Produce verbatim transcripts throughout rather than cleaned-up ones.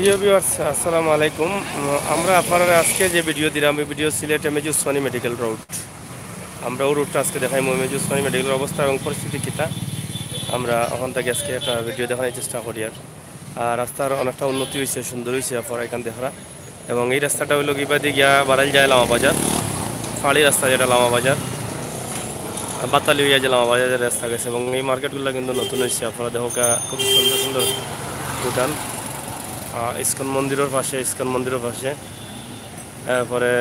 প্রিয় ভিউয়ার্স, আসসালামু আলাইকুম। উম, আমরা আপনারারে আজকে যে ভিডিও দিলাম, এই ভিডিও সিলেট এমএজি উসমানী মেডিকেল রোড। আমরা ওই রোডটা আজকে দেখাইমু, এমএজি উসমানী মেডিকেলের অবস্থা এবং পরিস্থিতি কিতা। আমরা ওখান থেকে আজকে একটা ভিডিও দেখানোর চেষ্টা করি। আর আর রাস্তার অনেকটা উন্নতি হইছে, সুন্দর হইছে, আপনারা এখান দেখরা। এবং এই রাস্তাটা হইলো গিবাদি গিয়া বাড়াইল যায় লামা বাজার, ফাড়ি রাস্তা যেটা লামা বাজার, আর বাতালি হইয়া যে লামা বাজারের রাস্তা গেছে। এবং এই মার্কেটগুলো কিন্তু নতুন হইছে, আপনারা দেখো কা-, কত সুন্দর সুন্দর দোকান। আহ, ইস্কন মন্দিরের পাশে, ইস্কন মন্দিরের পাশে, এরপরে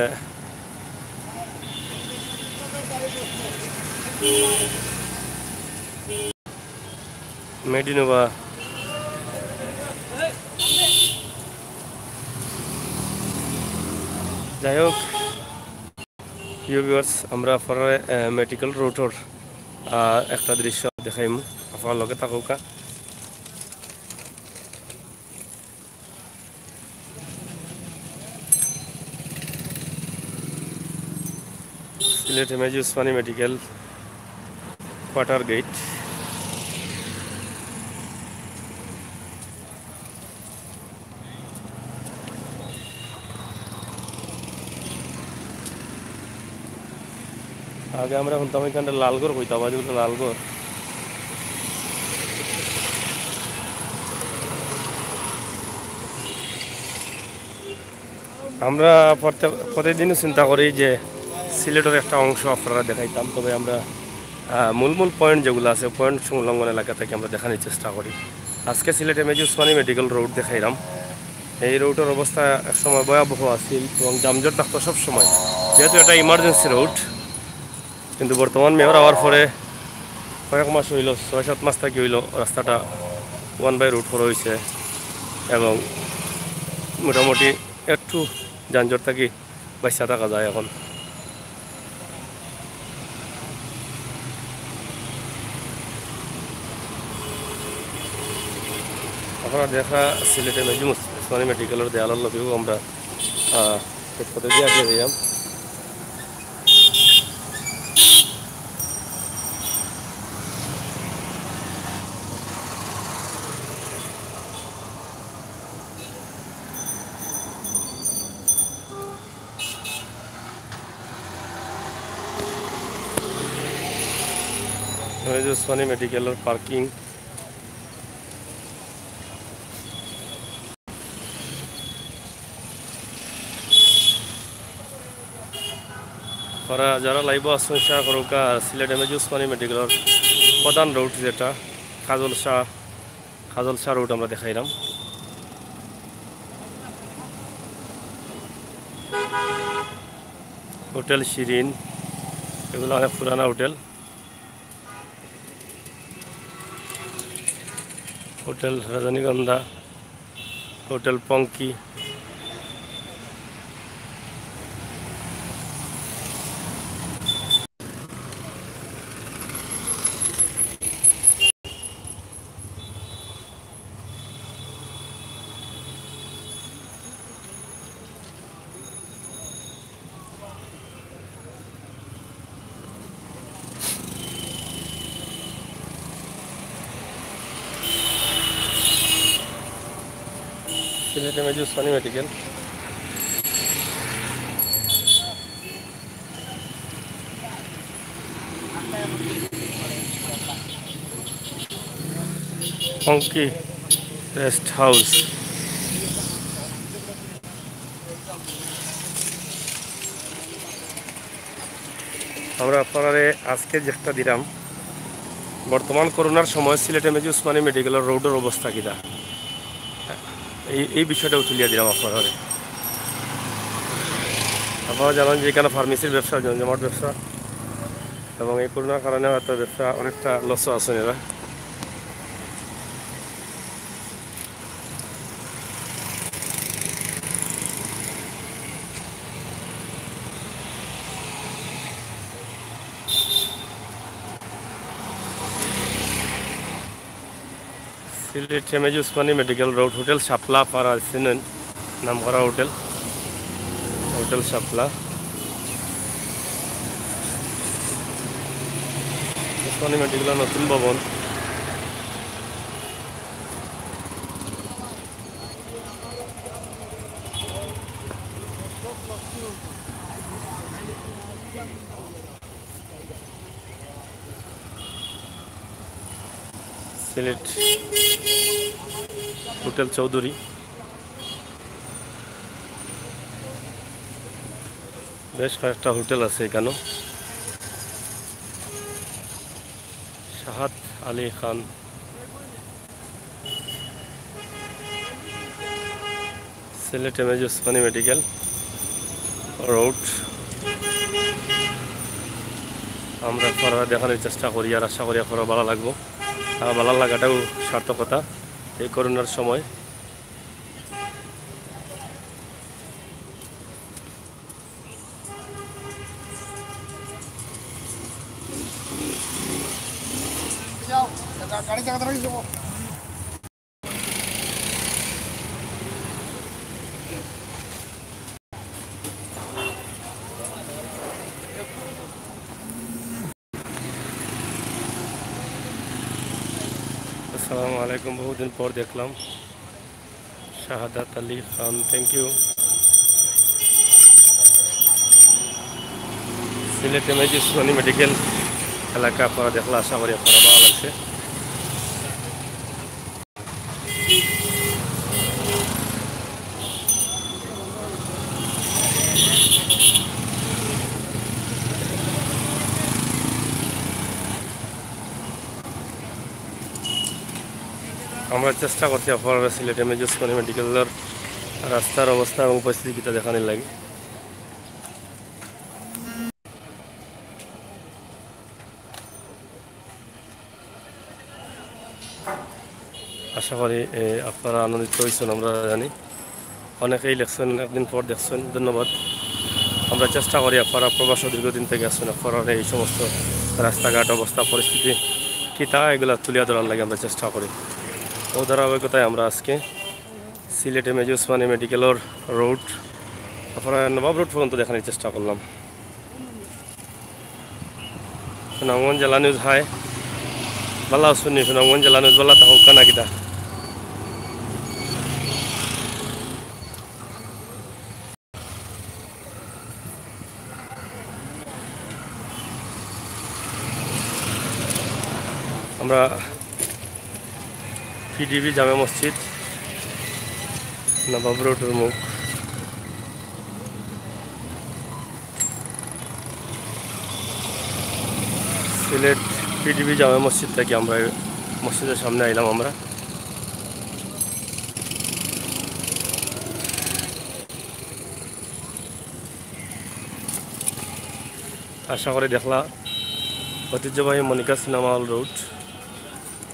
মেড ইন ওবা। যাই হোক, প্রিয় ভিউয়ার্স, আমরা আপনারারে, আহ, মেডিকেল রোডর, আহ, একটা দৃশ্য দেখাইমু, আপনারা লগে থাকউক্কা। সিলেট এমএজি উসমানী মেডিকেল কোয়ার্টার গেট। আগে আমরা হুনতাম এখানটা লালগড় কইতাম, আজ ওটা লালগড়। আমরা প্রত্যেক, প্রতিদিনই চিন্তা করি যে সিলেটের একটা অংশ আপনারা দেখাইতাম, তবে আমরা, আহ, মূল মূল পয়েন্ট যেগুলো আছে, পয়েন্ট সংলগ্ন এলাকা থেকে আমরা দেখানোর চেষ্টা করি। আজকে সিলেট এমএজি উসমানী মেডিকেল রোড দেখাইলাম। এই রোডের অবস্থা একসময় ভয়াবহ আছিল এবং যানজট থাকতো সব সময়, যেহেতু এটা ইমার্জেন্সি রোড। কিন্তু বর্তমান মেয়র আওয়ার পরে কয়েক মাস হইল, ছয় সাত মাস থাকি হইল, রাস্তাটা ওয়ান বাই রোড করা হয়েছে এবং মোটামুটি একটু যানজট থাকি বাঁচিয়া থাকা যায় এখন। আপনারা দেখরা সিলেট এমএজি উসমানী মেডিকেলের দেয়ালর লগেও আমরা, আহ, ফুটপাতে দিয়ে আগে যাইলাম। এই যে উসমানী মেডিকেলের পার্কিং। আপনারা যারা লাইভও আছেন, শেয়ার করুক। আর সিলেট এমএজি উসমানী মেডিকেলের প্রধান রোড যেটা কাজল শাহ, কাজল শাহ রোড আমরা দেখাইলাম। হোটেল শিরিন, এগুলো অনেক পুরানা হোটেল। হোটেল রজনীগন্ধা, হোটেল পঙ্কি। সিলেট এমএজি উসমানী মেডিকেল। পঙ্কি রেস্ট হাউস। আমরা আপনারারে আজকে যেটা দিলাম, বর্তমান করোনার সময় সিলেট এমএজি উসমানী মেডিকেলের রোডের অবস্থা কিতা, এই, এই বিষয়টাও তুলিয়া দিলাম আপনারারে। আপনারা জানেন যে এখানে ফার্মেসির ব্যবসা, জমজমাট ব্যবসা, এবং এই করোনার কারণে হয়তো ব্যবসা অনেকটা লসও আছেন এরা। সিলেট এমএজি উসমানী মেডিকেল রোড, হোটেল শাপলা পাড়া আছে না, নাম করা হোটেল, হোটেল শাপলা। উসমানী মেডিকেলের নতুন ভবন। সিলেট হোটেল চৌধুরী, বেশ কয়েকটা হোটেল আছে এখানেও। শাহাদ আলী খান, সিলেট এমএজি উসমানী মেডিকেল রোড। আমরা আপনারারে দেখানির চেষ্টা করি, আর আশা করি আপনারার ভালা লাগবো। আর ভালা লাগাটাও সার্থকতা এই করোনার সময়। আসসালামু আলাইকুম, বহুদিন পর দেখলাম শাহাদাত আলী খান, thank you। সিলেট এমএজি উসমানী মেডিকেল এলাকা আপনারা দেখলা, আশা করি আপনারার ভালা লাগছে। আমরা চেষ্টা করছি আপনারারে সিলেট এমএজি উসমানী মেডিকেলর রাস্তার অবস্থা এবং পরিস্থিতি কিতা দেখানির লাগি। আশা করি, এ, আপনারা আনন্দিত হইছেন, আমরা জানি। অনেকেই লেখছেন, একদিন পর দেখছেন, ধন্যবাদ। আমরা চেষ্টা করি আপনারা প্রবাসে দীর্ঘদিন থেকে আছেন, আপনারারে এই সমস্ত রাস্তাঘাট অবস্থা পরিস্থিতি কিতা এগুলা তুলিয়া ধরার লাগি আমরা চেষ্টা করি। ও ধারাবাহিকতায় আমরা আজকে সিলেট এমএজি উসমানী মেডিকেলর রোড, আপনারা নবাব রোড পর্যন্ত দেখানির চেষ্টা করলাম। সুনামগঞ্জ জেলা নিউজ, হাই। ভালা আছইন নি সুনামগঞ্জ জেলা নিউজ, ভালা থাকউক্কা না কিতা? আমরা পিডিবি জামে মসজিদ, নবাব রোডর মুখ। সিলেট পিডিবি জামে মসজিদ থাকি আমরা মসজিদর সামনে আইলাম আমরা। আশা করি দেখলা ঐতিহ্যবাহী মনিকা সিনেমা হল রোড,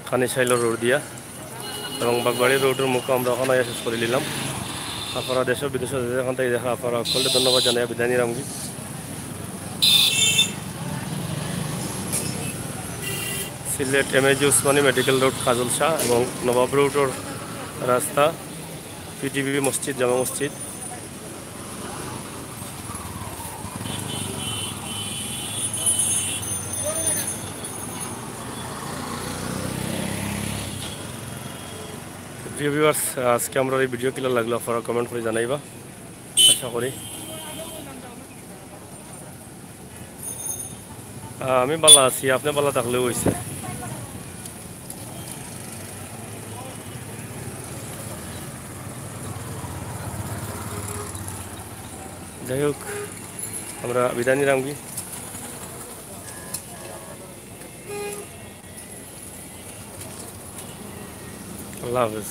খানি সাইলর রোড দিয়া এবং বাগবাড়ি রোডর মুখো আমরা অখন আইয়া শেষ করি নিলাম। আপনারা দেশ বিদেশ যে যেখান থাকি দেখরা, আপনারা সকলরে ধন্যবাদ জানাইয়া বিদায় নিরামগি। সিলেট এমএজি উসমানী মেডিকেল রোড কাজল শাহ এবং নবাব রোডর রাস্তা, পিডিবি মসজিদ, জামে মসজিদ। প্রিয় ভিউয়ার্স, আজকে আমরার এই ভিডিও কিলা লাগলো আপনারা কমেন্ট করি জানাইবা, আশা করি। আহ, আমি ভালা আছি, আপনে ভালা থাকলেউ অইছে। যাই হোক, আমরা বিদায় নিলাম কি? আল্লাহ হাফেজ।